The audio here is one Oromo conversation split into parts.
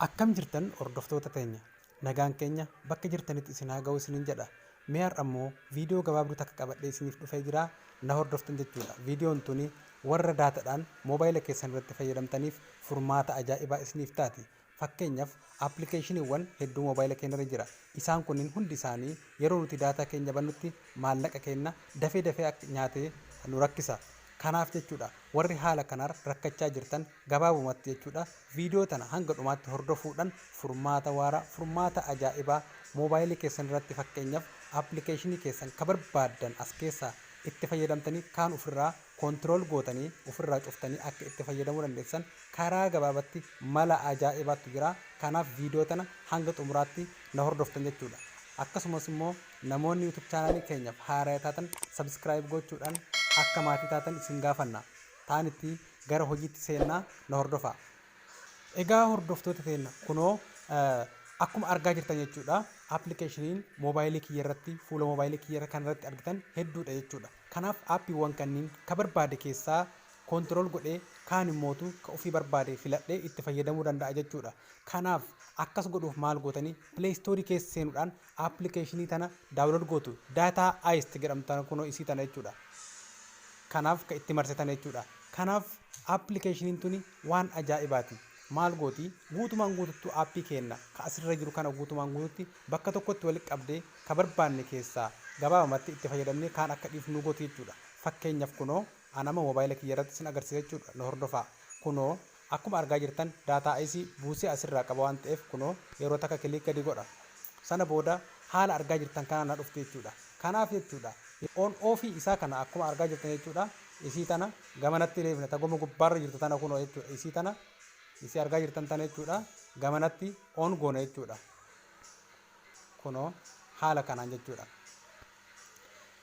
Akkam jirtan, hordoftoota teenya? Nagaan keenya bakka jirtanitti isin haa ga'u isiniin jedha. Mee har'a immoo viidiyoo gabaabduu takka qabadhee isiniif dhufee jira, na hordoftan jechuudha. Viidiyoon tuni warra daatadhaan moobaayila keessan irratti fayyadamtaniif furmaata ajaa'ibaa isiniif taati. Fakkeenyaf, appilikeeshiniiwwan hedduu moobaayila keenya irra jira. Isaan kunniin hundi isaanii yeroo nuti daataa keenya bannutti maallaqa keenya dafee dafee akka nyaatee nu rakkisa. Kanaaf jechuudha, warri haala kanaan rakkachaa jirtan, gabaabumatti jechuudha, viidiyoo tana hanga dhumaatti hordofuudhan furmaata waaraa, furmaata ajaa'ibaa, moobaayilii keessan irratti fakkeenyaf appilikeeshinii keessan ka barbaaddan as keessaa itti fayyadamtanii, kaan ufirraa control gootanii, ufirraa cuftanii akka itti fayyadamuu dandeessan karaa gabaabatti mala ajaa'ibaattu jira. Kanaaf viidiyoo tana hanga xumuraatti na hordoftan jechuudha. Akkasumas immoo namoonni YouTube chaanaalii keenyaaf haaraya taatan subscribe gochuudhaan akka maatii taatan isin gaafanna. Taanitti gara hojiitti seennaa, na hordofaa. Egaa hordoftoota teenna, kunoo akkuma argaa jirtan jechuudha, appilikeeshiniin moobaayilii kiyya irratti, fuula moobaayilii kiyya kan irratti argitan hedduudha jechuudha. Kanaaf aappiiwwan kanniin ka barbaade keessaa control godhee, kaan immootu ka ofii barbaade filadhee itti fayyadamuu danda'a jechuudha. Kanaaf akkas godhuuf maal gootanii? Play Store keessa seenuudhaan appilikeeshinii tana download gootu. Data Heist jedhamtu tana, kunoo isii tana jechuudha. Kanaaf ka itti marse tana jechuudha. Kanaaf appilikeeshiniin tuni waan ajaa'ibaati. Maal gooti? Guutumaan guututtuu aappii keenna ka asirra jiru kana guutumaan guututti bakka tokkotti walitti qabdee, ka barbaanne keessaa gabaabamatti itti fayyadamnee kaan akka dhiifnu nu gooti jechuudha. Fakkeenyaf, kunoo an amma moobaayila kiyya irratti isin agarsiisa jechuudha, na hordofaa. Kunoo akkuma argaa jirtan Data Heist buusee asirraa qaba waan ta'eef, kunoo yeroo takka click gadi godha. Sana booda haala argaa jirtan kanaan na dhufti jechuudha. Kanaaf jechuudha, on off isaa kana akkuma argaa jirtan jechuudha, isii tana gamanatti deebina, ta goma gubbaarra jirtu tana kunoo jechuudha, isii tana, isii argaa jirtan tana jechuudha, gamanatti on goona jechuudha. Kunoo haala kanaan jechuudha.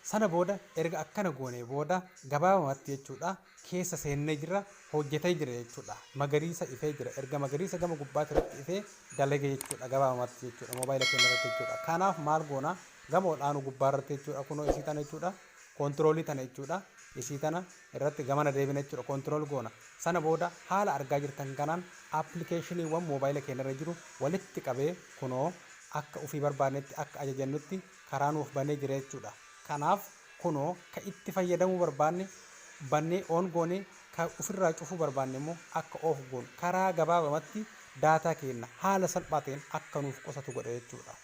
Sana booda erga akkana goonee booda gabaabamatti jechuudha, keessa seennee jirra, hojjetee jira jechuudha. Magariisa ifee jira. Erga magariisa gama gubbaatti irratti ifee dalage jechuudha, gabaabamatti jechuudha, moobaayila keenya irratti jechuudha. Kanaaf maal goona? Gama ol'aanu gubbaa irratti jechuudha, kunoo isii tana jechuudha. Controlii tana jechuudha. Isii tana irratti gamana deebina jechuudha. Control goona. Sana booda haala argaa jirtan kanaan appilikeeshiniiwwan moobaayila keenya irra jiru walitti qabee, kunoo akka ofii barbaadnetti akka ajajannutti karaa nuuf banee jira jechuudha. Kanaaf kunoo ka itti fayyadamuu barbaanne bannee on goonee, ka ofirraa cufuu barbaanne immoo akka off goonu, karaa gabaabamatti daataa keenya haala salphaa ta'een akka nuuf qusatu godha jechuudha.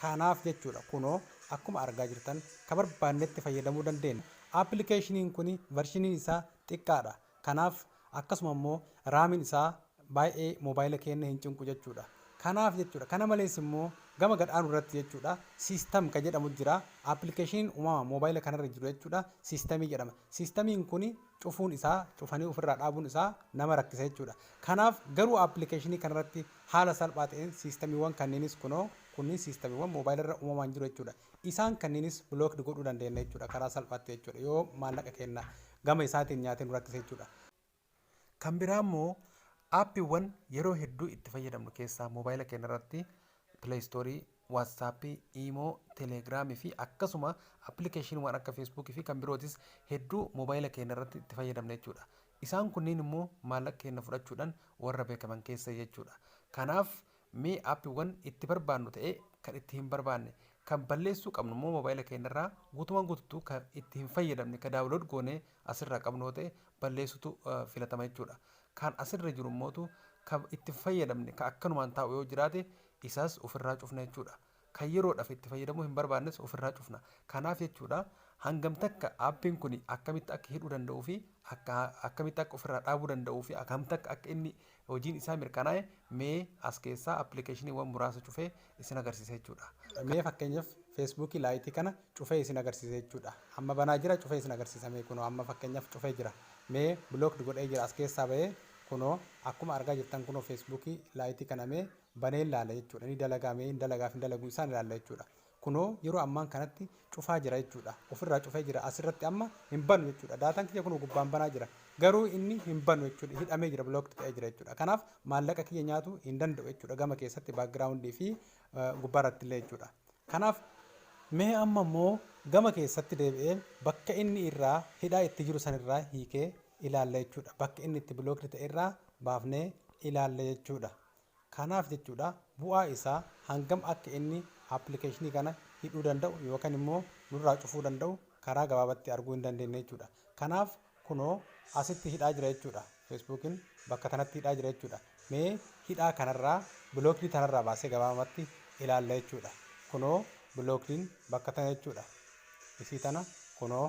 Kanaaf jechuudha, kunoo akkuma argaa jirtan ka barbaannetti fayyadamuu dandeenya. Appilikeeshiniin kun versioniin isaa xiqqaadha. Kanaaf akkasuma immoo RAMiin isaa baay'ee moobaayila keenya hin cinqu jechuudha. Kanaaf jechuudha, kana malees immoo gama gad aanu irratti jechuudha, system ka jedhamu jira. Appilikeeshiniin uumama moobaayila kanarra jiru jechuudha, systemii jedhama. Systemiin kun cufuun isaa, cufanii ofirraa dhaabuun isaa nama rakkisa jechuudha. Kanaaf garuu appilikeeshinii kanarratti haala salphaa ta'een systemiiwwan kanneenis, kunoo kunniin systemiiwwan moobaayila irra uumamaan jiru jechuudha. Isaan kanneenis blocked godhuu dandeenya jechuudha, karaa salphaatti jechuudha, yoo maallaqa keenya gama isaatiin nyaatee nu rakkise jechuudha. Kan biraa immoo aappiiwwan yeroo hedduu itti fayyadamnu keessaa moobaayila keenya irratti Play Store, WhatsApp, Imo, Telegram fi akkasuma appilikeeshiniiwwan akka Facebook fi kan birootis hedduu moobaayila keenya irratti itti fayyadamna jechuudha. Isaan kunneen immoo maallaqa keenya fudhachuudhaan warra beekaman keessa jechuudha. Kanaaf mee aappiiwwan itti barbaannu ta'ee kan itti hin barbaanne, kan balleessuu qabnu immoo, moobaayila keenya irraa guutumaan guutuutti kan itti hin fayyadamne, kan download goonee asirraa qabnu yoo ta'e, balleessutu filatama jechuudha. Kan asirra jiru immootu kan itti fayyadamne, kan akkanumaan taa'u yoo jiraate, isaas ofirraa cufna jechuudha. Kan yeroodhaaf itti fayyadamuu hin barbaannes ofirraa cufna. Kanaaf jechuudha, hangam takka aappiin kun akkamitti akka hidhuu danda'uu fi akka akkamitti akka ofirraa dhaabuu danda'uu fi akkam takka akka inni hojiin isaa mirkanaa'e, mee as keessaa appilikeeshiniiwwan muraasa cufee isin agarsiisa jechuudha. Mee fakkeenyaaf Facebookii Lite kana cufee isin agarsiisa jechuudha. Amma banaa jira, cufee isin agarsiisa. Mee kunoo amma fakkeenyaaf cufee jira. Mee blocked godhee jira, as keessaa bahee, kunoo akkuma argaa jirtan, kunoo Facebookii Lite kana mee banee ilaala jechuudha. Ni dalagaa, mee hin dalagaaf hin dalagu isaan ilaalla jechuudha. Kunoo yeroo ammaan kanatti cufaa jira jechuudha. Ofirraa cufee jira. Asirratti amma hin banu jechuudha. Daataan kiyya kunoo gubbaan banaa jira. Garuu inni hin banu jechuudha. Hidhamee jira, blocked ta'ee jira jechuudha. Kanaaf maallaqa kiyya nyaatu hin danda'u jechuudha. Gama keessatti background fi gubbaarratti illee jechuudha. Kanaaf mee amma immoo gama keessatti deebi'ee bakka inni irraa hidhaa itti jiru sanirraa hiikee ilaalla jechuudha. Bakka inni itti blocked ta'e irraa baafnee ilaalla jechuudha. Kanaaf jechuudha, bu'aa isaa hangam akka inni appilikeeshinii kana hidhuu danda'u yookaan immoo nurraa cufuu danda'u karaa gabaabatti arguu hin dandeenye jechuudha. Kanaaf kunoo asitti hidhaa jira jechuudha. Feesbuukiin bakka kanatti hidhaa jira jechuudha. Mee hidhaa kanarraa, blocked tanarraa baasee gabaabamatti ilaalla jechuudha. Kunoo blockediin bakka tana jechuudha. Isii tana kunoo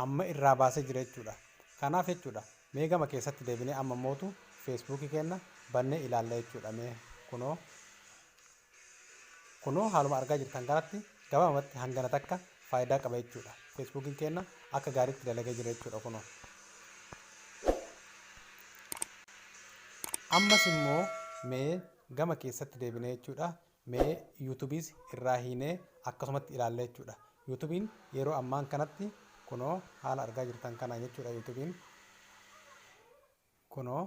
amma irraa baasee jira jechuudha. Kanaaf jechuudha, mee gama keessatti deebinee amma mootu Feesbuukii keenya bannee ilaalla jechuudha. Mee kunoo haaluma argaa jirtan kanatti gabaabumatti hangana takka faayidaa qaba jechuudha. Feesbuukiin keenya akka gaariitti dalagee jira jechuudha kunoo. Ammas immoo mee gama keessatti deebinee jechuudha. Mee YouTubeis irraa hiinee akkasumatti ilaalla jechuudha. YouTubeiin yeroo ammaan kanatti kunoo haala argaa jirtan kana jechuudha YouTubeiin. Kunoo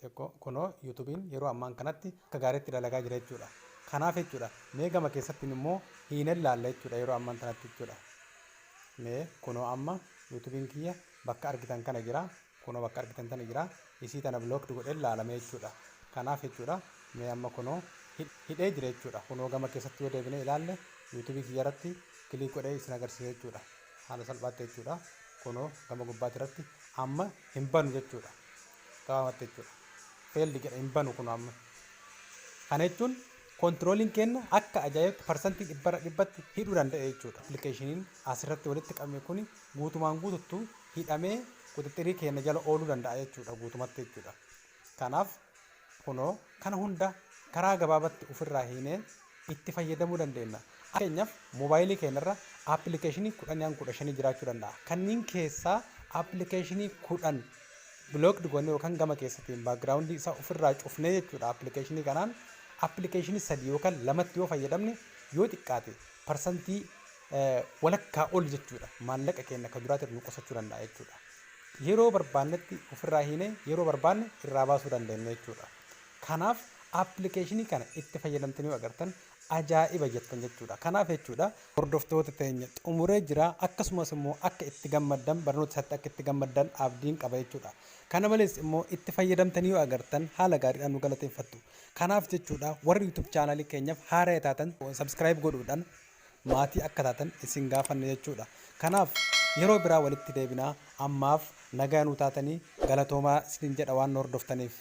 xiqqoo, kunoo YouTubeiin yeroo ammaan kanatti akka gaariitti dalagaa jira jechuudha. Kanaaf jechuudha, mee gama keessatti immoo hiinee ilaalla jechuudha yeroo ammaan kanatti jechuudha. Mee kunoo amma YouTubeiin kiyya bakka argitan kana jira. Kunoo bakka argitan tana jira. Isii tana blocked godhee ilaalame jechuudha. Kanaaf jechuudha, mee amma kunoo hidhee jira jechuudha. Kunoo gama keessatti yoo deebinee ilaalle, YouTubeii kiyya irratti click godhee isin agarsiisa jechuudha. Haala salphaatti jechuudha. Kunoo gama gubbaatti irratti amma hin banu jechuudha. Gabaabumatti jechuudha. Failed jedha, hin banu kunoo amma. Kana jechuun controliin keenya akka ajaa'ibatti 100% hidhuu danda'e jechuudha. Appilikeeshiniin asirratti walitti qabame kuni guutumaan guututtu hidhamee quxixxirii keenya jala ooluu danda'a jechuudha guutumatti jechuudha. Kanaaf kunoo kana hunda karaa gabaabatti ofirraa hiinee itti fayyadamuu dandeenya. Fakkeenyaaf, moobaayilii keenyarra appilikeeshinii 10 hanga 15 jiraachuu danda'a. Kanneen keessaa appilikeeshinii 10 blocked goonee yookaan gama keessatiin backgroundii isaa ofirraa cufnee jechuudha, appilikeeshinii kanaan appilikeeshinii sadi yookaan lamatti yoo fayyadamne, yoo xiqqaate parsantii walakkaa ol jechuudha, maallaqa keenya akka duraatti nu qusachuu danda'a jechuudha. Yeroo barbaannetti ofirraa hiinee yeroo barbaanne irraa baasuu dandeenya jechuudha. Kanaaf appilikeeshinii kana itti fayyadamtanii yoo agartan ajaa'iba jettan jechuudha. Kanaaf jechuudha, hordoftoota teenya, xumuree jira. Akkasumas immoo akka itti gammaddan, barnoota isaatti akka itti gammaddan abdiin qaba jechuudha. Kana malees immoo itti fayyadamtanii yoo agartan haala gaariidhaan nu galateeffattu. Kanaaf jechuudha, warri YouTube channelii keenyaaf haaraa taatan subscribe godhuudhaan maatii akka taatan isin gaafanna jechuudha. Kanaaf yeroo biraa walitti deebinaa, ammaaf nagaa nuu taatanii, galatoomaa isiniin jedha waan nu hordoftaniif.